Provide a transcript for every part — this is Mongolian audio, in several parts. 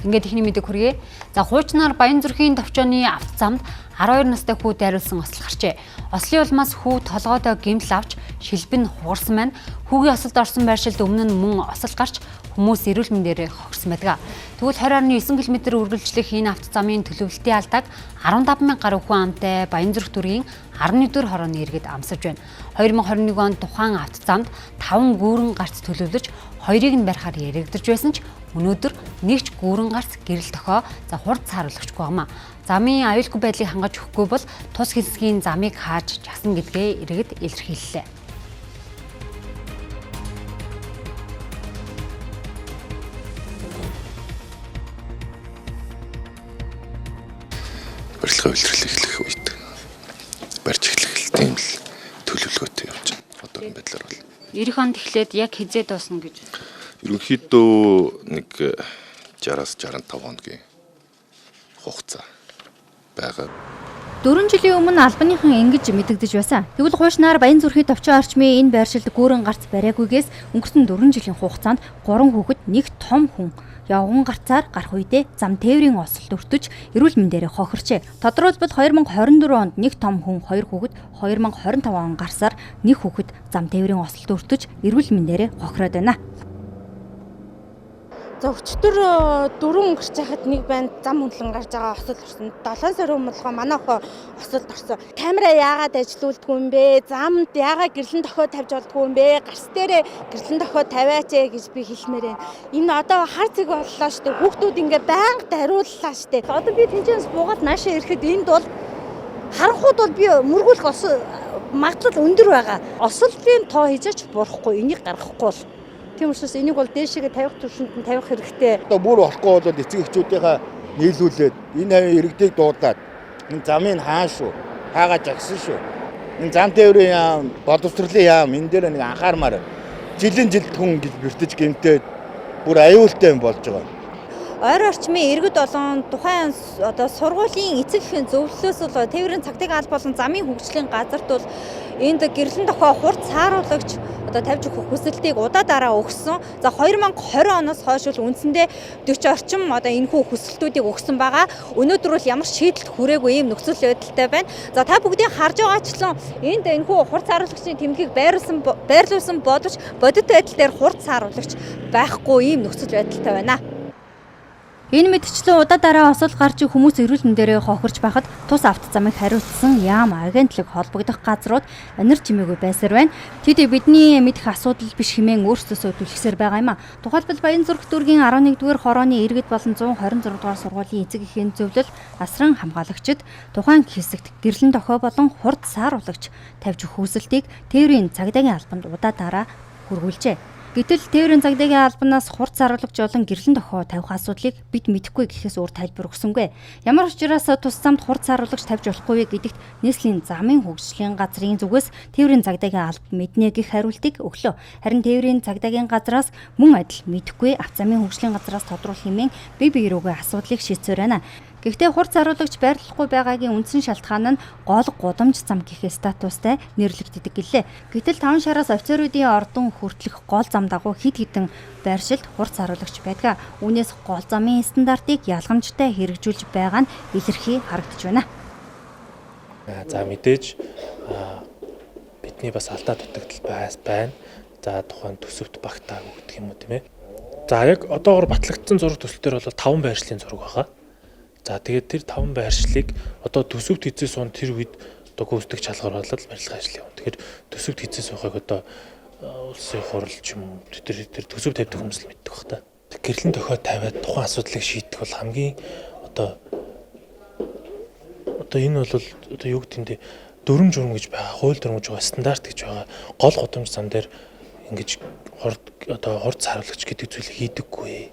Ингээд ихний мэдээг хүргэе. За хуучнаар Баянзүрхийн товчооны автозамд 12 настай хүү дайруулсан осол гарчээ. Ослын улмаас хүү толгойдоо гэмтэл авч шилбэн хугарсан байна. Хүүгийн осолд орсон байршилд өмнө нь мөн осол гарч хүмүүс эрүүл мэндээр хохирсон байдаг. Тэгвэл 20.9 км үргэлжлэх энэ автозамын төлөвлөлтийн алдааг 15 мянган гаруй хүн амтай Баянзүрх дүүргийн 11-р хорооны иргэд амсаж байна. 2021 онд тухайн автозамд 5 гүүрэн гарц төлөвлөж 2-ыг нь барихаар яригдаж байсан ч өнөөдөр нэг ч гүүрэн гарц гэрэл дохио за хурд сааруулагчгүй байна. Замын аюулгүй байдлыг хангаж өгөхгүй бол тус хэсгийн замыг хааж жасна гэдгээ иргэд илэрхийллээ. Барилгын үйлдвэрлэл эхлэх үед барьж эхлэх тийм л төлөвлөгөөтэй явж байна. Одоогийн байдлаар бол. 90 онд эхлээд яг хизээ дуусна гэж. Ерөнхийдөө нэг 60-аас 65 хоногийн хугацаа байгаа. 4 жилийн өмнө албаныхан ингэж мэдэгдэж байсан. Тэгвэл хуучнаар Баянзүрхийн товчон орчмын энэ байршилд гүүрэн гарц бариагүйгээс өнгөрсөн 4 жилийн хугацаанд 3 хүүхэд нэг том хүн явган гарцаар гарах үедээ зам тээврийн осолд өртөж эрүүл мэндээрээ хохирчээ. Тодорхойлбол 2024 онд нэг том хүн 2 хүүхэд, 2025 он гарсаар нэг хүүхэд зам тээврийн осолд өртөж эрүүл мэндээрээ хохироод байна. За өчтөр дөрөв өнгөрч байхад нэг банд зам хөндлөн гарч байгаа осол орсон. 7 сарын өмнө манай охин осолд орсон. Камера яагаад ажилуулдгүй юм бэ? Замд яагаад гэрлэн дохио тавьж болдгүй юм бэ? Гарц дээрээ гэрлэн дохио тавиач ээ гэж би хэлмээр байна. Энэ одоо хар цэг боллоо шүү дээ. Хүүхдүүд ингээ байнга дариуллаа шүү дээ. Одоо би тэнцэнс буугаад наашаа ирэхэд энд бол харанхууд бол би мөргүүлэх ос магадлал өндөр байгаа. Осолтын тоо хийж бурахгүй, энийг гаргахгүй бол. Тийм учраас энийг бол дээшээгээ тавих түвшинд нь тавих хэрэгтэй. Одоо бүр болохгүй бол эцэг эхчүүдийнхээ нийлүүлээд энэ хавийн иргэдийг дуудаад энэ замыг хаан шүү. Хаагаа жагсан шүү. Энэ зам тээврийн яам, боловсролын яам энэ дээр нэг анхаармаар жилийн жилд хүн гэж бэртэж гэмтээд бүр аюултай юм болж байгаа. Ойр орчмын иргэд болон тухайн одоо сургуулийн эцэг эхийн зөвлөлөөс бол тээврийн цагдаагийн алба болон замын хөгжлийн газарт бол энд гэрлэн дохио хурд сааруулагч одоо тавьж өгөх хүсэлтийг удаа дараа өгсөн. За 2020 оноос хойш бол үндсэндээ 40 орчим одоо энэхүү хүсэлтүүдийг өгсөн байгаа. Өнөөдөр бол ямар шийдэлд хүрээгүй ийм нөхцөл байдалтай байна. За та бүгдийн харж байгаачлан энд энэхүү хурд сааруулагчийн тэмдгийг байрлуулсан боловч бодит байдал дээр хурд сааруулагч байхгүй ийм нөхцөл байдалтай байна. Энэ мэтчлэн удаа дараа осол гарч хүмүүс эрүүл мэндээрээ хохирч байхад тус авто замыг хариуцсан яам агентлаг холбогдох газрууд анир чимээгүй байсаар байна. Тэд бидний мэдэх асуудал биш хэмээн өөрсдөөсөө түлхсээр байгаа юм а. Тухайлбал Баянзүрх дүүргийн 11-р хорооны иргэд болон 126 дугаар сургуулийн эцэг эхийн зөвлөл асран хамгаалагчид тухайн хэсэгт гэрлэн дохио болон хурд сааруулагч тавьж өгөх хүсэлтийг тээврийн цагдаагийн албанд удаа дараа хүргүүлжээ. Гэтэл тээврийн цагдаагийн албанаас хурд сааруулагч болон гэрлэн дохио тавих асуудлыг бид мэдэхгүй гэхээс өөр тайлбар өгсөнгүй. Ямар учраас тус замд хурд сааруулагч тавьж болохгүй вэ гэдэгт нийслэлийн замын хөгжлийн газрын зүгээс тээврийн цагдаагийн алба мэднэ гэх хариултыг өглөө. Харин тээврийн цагдаагийн газраас мөн адил мэдэхгүй авто замын хөгжлийн газраас тодруулах хэмээн бие бие рүүгээ асуудлыг шийдсээр байна. Гэхдээ хурд сааруулагч байрлахгүй байгаагийн үндсэн шалтгаан нь гол гудамж зам гэх статустай нэрлэгддэг гэлээ. Гэтэл таван шараас офицеруудын ордон хүртэлх гол зам дагуу хэд хэдэн байршилд хурд сааруулагч байдаг. Үүнээс гол замын стандартыг ялгамжтай хэрэгжүүлж байгаа нь илэрхий харагдаж байна. За мэдээж бидний бас алдаа дутагдал байна. За тухайн төсөвт багтаагүй гэдэг юм уу тийм ээ. За яг одоогор батлагдсан зураг төсөл дээр бол 5 байршлын зураг байгаа. За тэгээд тэр 5 байршлыг одоо төсөвт хэзээ суун тэр үед одоо гүйцэтгэх шалгуур болол барилгын ажил явна. Тэгэхээр төсөвт хэзээ суухыг одоо улсын хурал ч юм уу тэр төсөв тавьдаг хүмүүс л мэддэг бах та. Гэрлэн дохио тавиад тухайн асуудлыг шийдэх бол хамгийн одоо энэ бол одоо юу гэдэг юм бэ? Дүрм журм гэж байгаа, хууль дүрм гэж байгаа, стандарт гэж байгаа. Гол гудамж зам дээр ингэж хурд сааруулагч гэдэг зүйлийг хийдэггүй.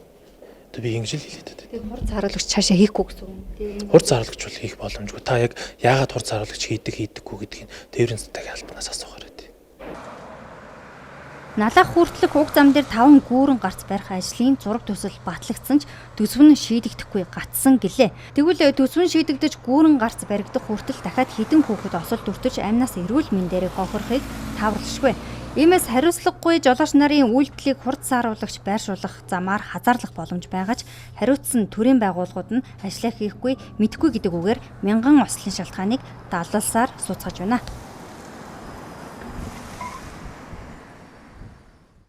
Одоо би ингэж л хэлээд байна. Тэгээд хурд сааруулагч цаашаа хийхгүй гэсэн үг юм. Хурд сааруулагч бол хийх боломжгүй. Та яг яагаад хурд сааруулагч хийдэг хийдэггүй гэдгийг тээврийн цагдаагийн албанаас асуухаар байт. Налах хүртэлх уг зам дээр 5 гүүрэн гарц барих ажлын зураг төсөл батлагдсан ч төсөв нь шийдэгдэхгүй гатсан гэлээ. Тэгвэл төсөв нь шийдэгдэж гүүрэн гарц баригдах хүртэл дахиад хэдэн хүүхэд осолд өртөж амнаас эрүүл мэндээрээ хохирохыг тааварлашгүй. Иймээс хариуцлагагүй жолооч нарын үйлдэлийг хурд сааруулагч байршуулах замаар хазаарлах боломж байгаа ч хариуцсан төрийн байгууллагууд нь ажлаа хийхгүй, мэдэхгүй гэдэг үгээр мянган ослын шалтгааныг даллалсаар сууцгааж байна.